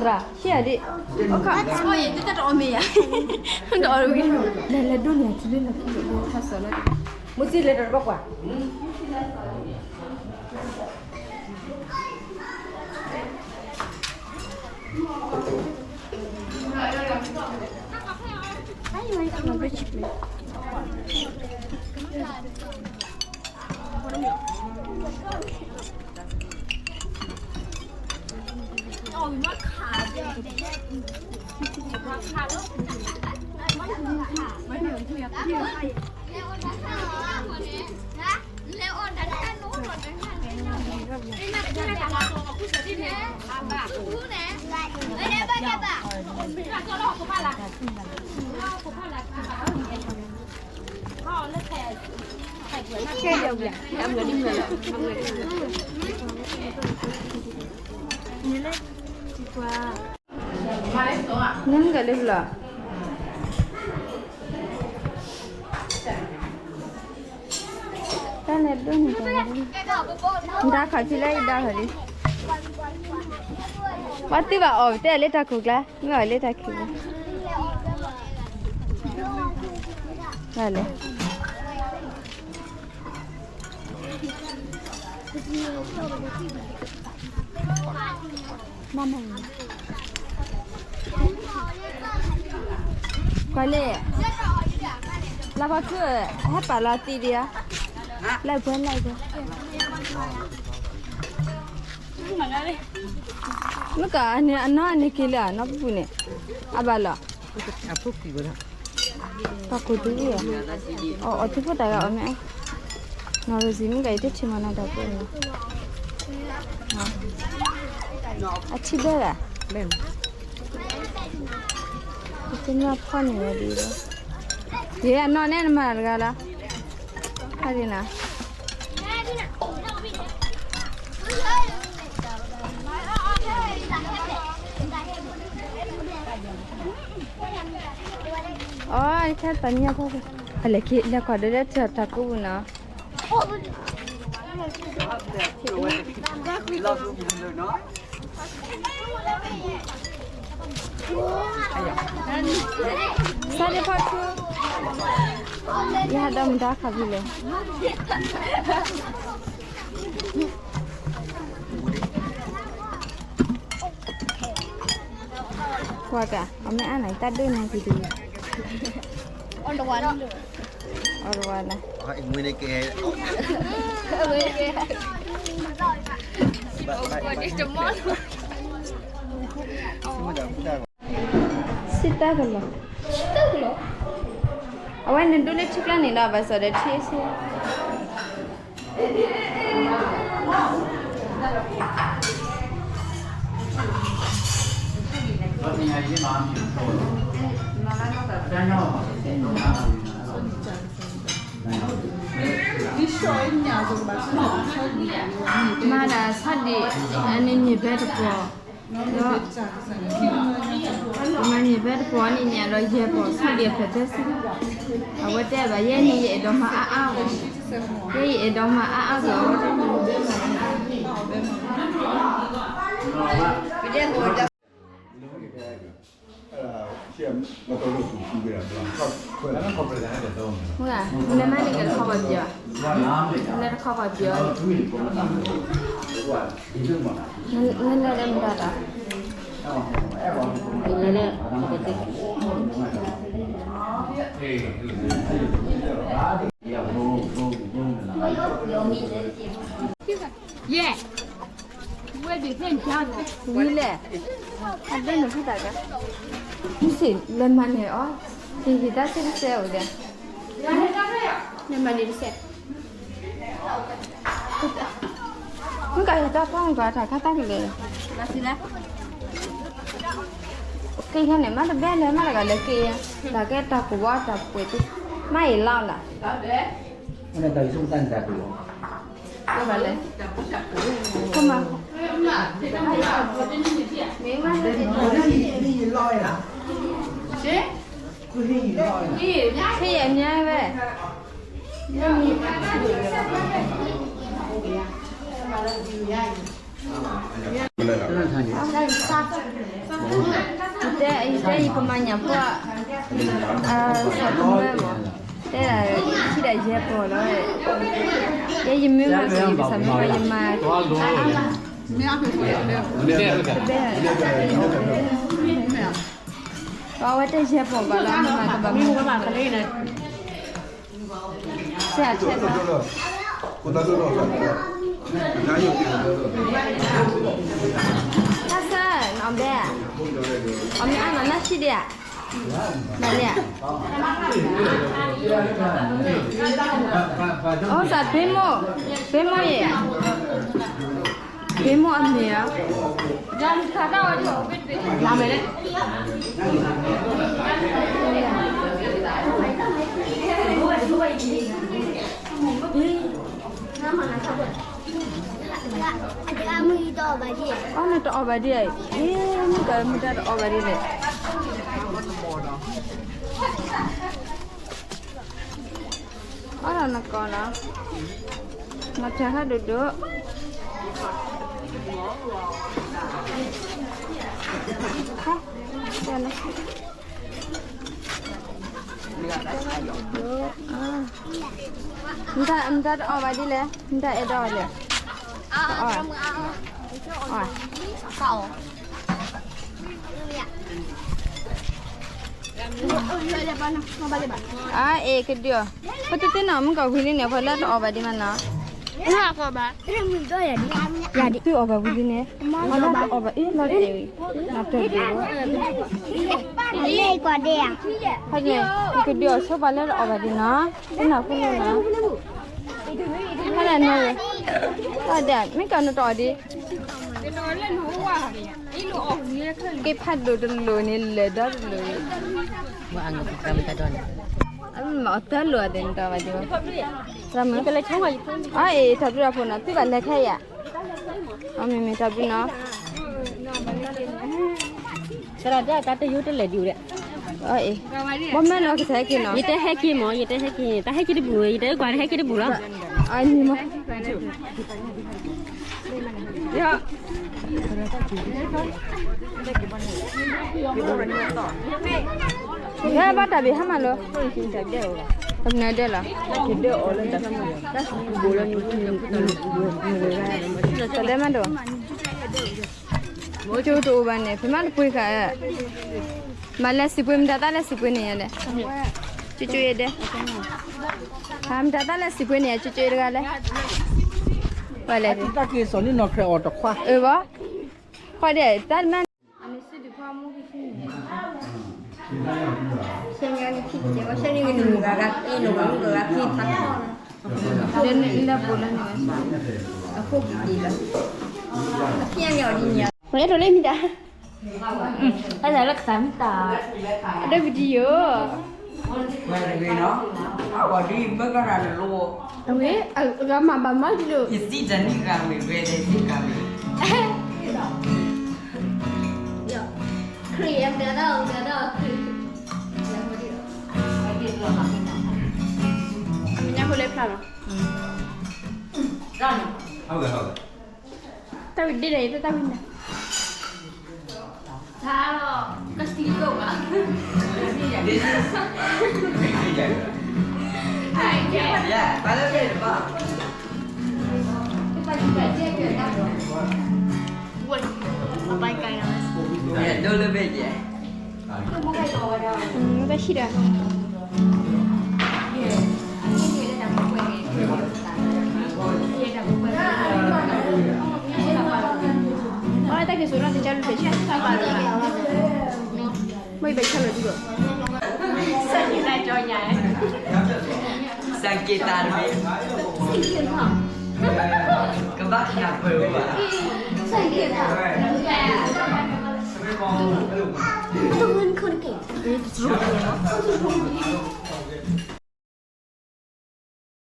သရၣ် ဟ့ၣ်ယၤဒ်, အခါ, တအီၣ်မ့ၢ်ယၤ, တအီၣ်ဝံၤ, လဲၤလဲၤဒိးန့ၢ်ထံလၢလၢ်ခံလၢခါစီၤလၢ, မုၢ်ဆံလဲၤတဘၣ်ကွၢ်, နမ့ၢ်ကလၢပျီ, တၢ်လဲၤဒိၣ်န့ၣ်, ဒါခီၣ်ထံလၢယဒါခီၣ်လံ, ပှၤသုဘၣ်အီၣ်တဲလၢတၢ်ခိၣ်ကျါ, မ့ၢ်အီၣ်လၢတၢ်ခံးလံ, လဲၤ ကွၢ်လဲၣ်, လၢဖီခု, ဟဲပာ်လီၤသံဒံးဧါ, လၢပှဲၤလၢပှဲၤ, မ့ၢ်ကနီၢ်အန့ၣ်က့ၤလၢအနီၢ်ပူၤန့ၣ်, အဘၣ်လီၤ, ပှၤကူၤတဂ့ၤ, အီၣ်ထံဖိတၢ်ဂၤအီၣ်မ့ၢ်, နီၢ်ရစံမ့ၢ်ကယတထံၣ်မနၤတၢ်ပှဲၤန့ၣ်, အထံဘဲဂၤ, ယတမ့ၢ်ဖီၣ်န့ၢ်ဝဲဒ်အံၤ, ယဲအနီၢ်န့ၣ်နမၤတဂၤလီၤ, ဟဲဒ်နၤ အီ ခဲပှၤမၠၣ်ဖိ, အလဲၤက့ၤလဲၤကွၢ်ဒီးလၢထံတၢ်ကူပူၤနီၤ, စးဒ့ဖီထူ, ယဟးဒီးမတၤခီၣ်ဖံးလဲၣ်. ကွၢ်က့ၤ အမ့ၢ်အါန့ၣ် တၢ်ဒိၣ်နီၢ်ကံၤဒံး, အီၣ်တဝါလၢ, စံတၢ်ကလီၤ, အဝဲန့ၣ်ဒိၣ်လၢထံကျါန့ၣ်ဒီး ဘၣ်စီၣ်ဒီးထံဆံ မၤဒၣ်ဆီဒံၣ်, အန့ၣ်မ့ၢ်ဘဲတပီၤ, ဒီးမၤန့ၢ်ဘဲတပီၤန့ၣ်ညါဒီးယဲၢ်ပီၤ ဆီဒံၣ်အဖျၢၣ်သၢဆံ, အဝဲတဲဘၣ်ယဲန့ၣ် ယအဲၣ်ဒိးမၤအါအါဂီၢ်, ယဲယအဲၣ်ဒိးမၤအါအါဂီၢ် အဝဲတဲန့ၣ် မုၢ်ဂၤ, နမၤန့ၢ်က့ၤတခီပှၤပျီၤ, နတခီပှၤပျီၤ, နလဲၤလၢမတၤတၢ်, လဲၤလၢ, ယဲၢ် ဝံၤလဲၣ်, အဒိၣ်န့ၣ်ဖုတၢ်ကါ, မုၢ်ဆ့ၣ်လဲၤမၤန့ၢ်အီၤ, ဟံၣ်ဟံၣ်တၢ်ဆံတစဲးအိၣ်ဒီး, လဲၤမၤန့ၢ်တစဲး, မုၢ်ကၤဟံၣ်တၢ်ဖီၣ်မုၢ်ကၤတၢ်ခါတၢ်ကလဲၤ, က့ၤဟဲန့ၣ် မ့ၢ်တဘၣ်လဲၤ မ့ၢ်တဂၤလဲၤက့ၤ, တၢ်ကဲတၢ်ကဝီတၢ်ပှဲၤသ့, မ့ၢ်အံၤလီၤလၢ ကမၤ, ဖဲယမၠါဝဲ, မလဲၤလီၤ, ညၣ်ဖိ, စီၤတမၢမး, တဲဒၣ် ထံၣ်ဒၣ်ယဲၢ်ပီၢ်လီၤ, ယဲယမ့ၢ်မၤစၢၤ ယကစၢ်မ့ၢ်မၤ ယမၤ, တဘဲ, ပှၤဝဲတဲယဲၢ်ပီၢ်ဘၣ်လီၤ မၤကဘၣ်မူ စဲးထဲလီၤ, တၢ်ဆၢ, အီၣ်ဘဲ, အီၣ်မ့ၢ်အါမးနၢ်ဆံးဒံးဧါ, မၤန့ၢ်ဧါ, အိၣ်စးဖ့မိၢ်, ဖ့မိၢ်အံၤ, ဖ့မိၢ်အမ့ၢ်ဧါ, အီၣ်နတအီၣ်ဘၣ်ဒံးဧါ, မုၢ်တၢ်မုၢ်တၢ်တအီၣ်ဘၣ်ဒံးလဲၣ်, အီၣ်ဒီးနကီၢ်နီၤ, နထၢၣ်ဟဲဒိၣ်ဒိၣ်, မတၤတအီၣ်ဘၣ်ဒ်လဲၣ်, မတၤအဲၣ်ဒိးလဲၣ်, အါ အ့ၣ်ကဒုးအီၤ, ပတသ့ၣ်နီၣ်မုၣ်ကီၢ်ဝံၤလံန့ၣ် ပှၤလၢတအီၣ်ဘၣ်ဒံးမးနီၤ, သုအီၣ်ဘၣ်ဝံၤလံန့ၣ်, ပှၤလၢတအီၣ်ဘၣ်အံၤလီၤတအဲၣ်ဝံၤ, နတၢၣ်ဒုး, ဟဲန့ၣ်, ယကဒုးအီၤဆိပှၤလၢတအီၣ်ဘၣ်ဒံးနီၤ, သ့ၣ်နီၣ်ဖိလၢနီၤ, ဟဲန့ၣ်, တၢ်ဒဲး မ့ၢ်ကီးနတအီၣ်ဒံး က့ၤဖးဒိၣ်တလိၣ်န့ၣ် လဲၤဒီတလိၣ်, အီၣ်သၢလိၣ်အသ့ၣ်နတအီၣ်ဘၣ်ဒံး, အအ့ၣ် ထီၣ်ဘျုးအဖိနီၤ သုဘၣ်လဲၤခဲအံၤဧါ, အမ့မ့ၢ်ထီၣ်ဘျုးနီၤ, အအ့ၣ်, ဘီမ့ၢ်နီၤကစၢ်ဟဲက့ၤနီၤ, ယတဲဟဲက့ၤမး ယတဲဟဲက့ၤ တၢ်ဟဲက့ၤတဘူၣ် ယတဲကွၢ်တဟဲက့ၤတဘူၣ်လီၤ, အန့ၣ်မး ဟဲဘၣ်တၢ်ဘ့ၣ်ဟါမၢ်လီၤ, တမနုၤဒဲးလီၤ, တၢ်ဒဲးမးဒီး, ကၠိတအိၣ်ဘၣ်န့ၣ် ဖဲမးတပှ့ၤဃာ်, မၤလဲၤစံးပှ့ၤ မတၤတၢ်လဲၤစံးပှ့ၤန့ၣ်ယလဲၣ်, ကၠိကၠိယဲဒဲး, မတၤတၢ်လဲၤစံးပှ့ၤန့ၣ် ကၠိကၠိယဲတဂၤလဲၣ်, ဝဲလဲၣ်, တၢ်က့ၤစိာ်န့ၢ်နီၢ်ခရဲးအီၤတခွါ, အၢဘၣ်, ဃီဒဲး တၢ်တမံၤ လၢပူၤလၢန့ၣ်, အခိၣ်ကံၤကံၤလီၤ, အခိၣ်ကံၤကံၤလီၤ, အဖံအမ့ၢ်အီၤဒ်န့ၣ်, အလဲၤလၢကသးမ့ၢ်တၢ်, အဒိၣ်ကဒံယိာ်, အဝဲအဂၤမၤဘၣ်မးဒ်လိာ်, ယစံးတၢ်န့ၣ်ဂၤဝဲ ဝဲလဲၤစံးဂၤဝဲ, ခရံာ်အမတၤတၢ် အမတၤတၢ်ခရံာ်, မညါဖိလဲၤဖျါလီၤ, တၢ်ဝံၤဒ်လဲၣ် ယတၢ်ဝံၤန့ၣ်, တၢ်လီၤ, ကစံးလိာ်ဘၣ်, ဝဲ, ဒိၣ်လၢဘ့ၣ်ယဲ, တၢ်ဟံၣ်ဒီး, အတၢ်က့ၤစိာ်ထီၣ်တကၢ်လူၤတဆၢ, မ့ၢ်ဘဲဆၢလီၤဒ်ဘၣ်, စၢ်က့ၤတၢ်ကၠီညါ, စၢ်က့ၤတၢ်တမံၤ, ကဘၣ်ခံဂၤပၢၤဝဲဘၣ်, စၢ်က့ၤတၢ်, တဝဲနခိၣ်တက့ၢ်, တဝဲနခိၣ်တက့ၢ်,